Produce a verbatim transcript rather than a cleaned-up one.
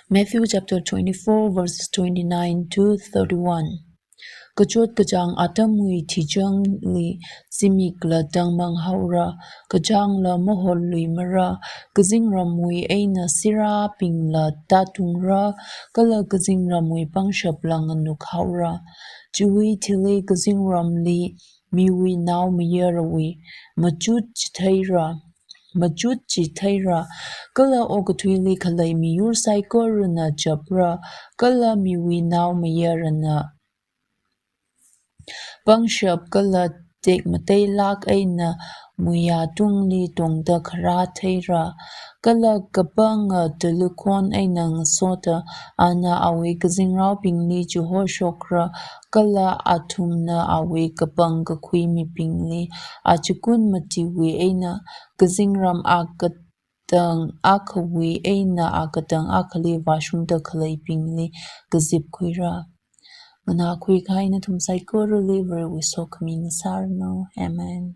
Matthew chapter twenty-four, verses twenty-nine to thirty-one. Kachot kachāng atamwui thichangli zimikla tangmang haora, kachāngla maholluimara, kazingramwui eina sirābingla tātungra, kala kazingramwui pangshapla nganuk haora. Chiwui thili kazingramli miwui nao mayarawui machut chitheira, machut chitheira, kala okathuili khalei miyur saikorana chapra, kala miwui nao mayarana pangshap kala tekmateilāk eina muiya tungli tongda kharā theira. Kala kapanga talukhon eina ngasoda, ana awui kazingraobingli chihoshokra, kala athumna awui kapang kakhui mibingli achikun matiwui eina, kazingram akatang akhawui eina akatang akhali vāshungda khaleibingli kazipkhuira. Nganākhui kahai nathum saikorali Varewui sokhami ngasāranu. Amen.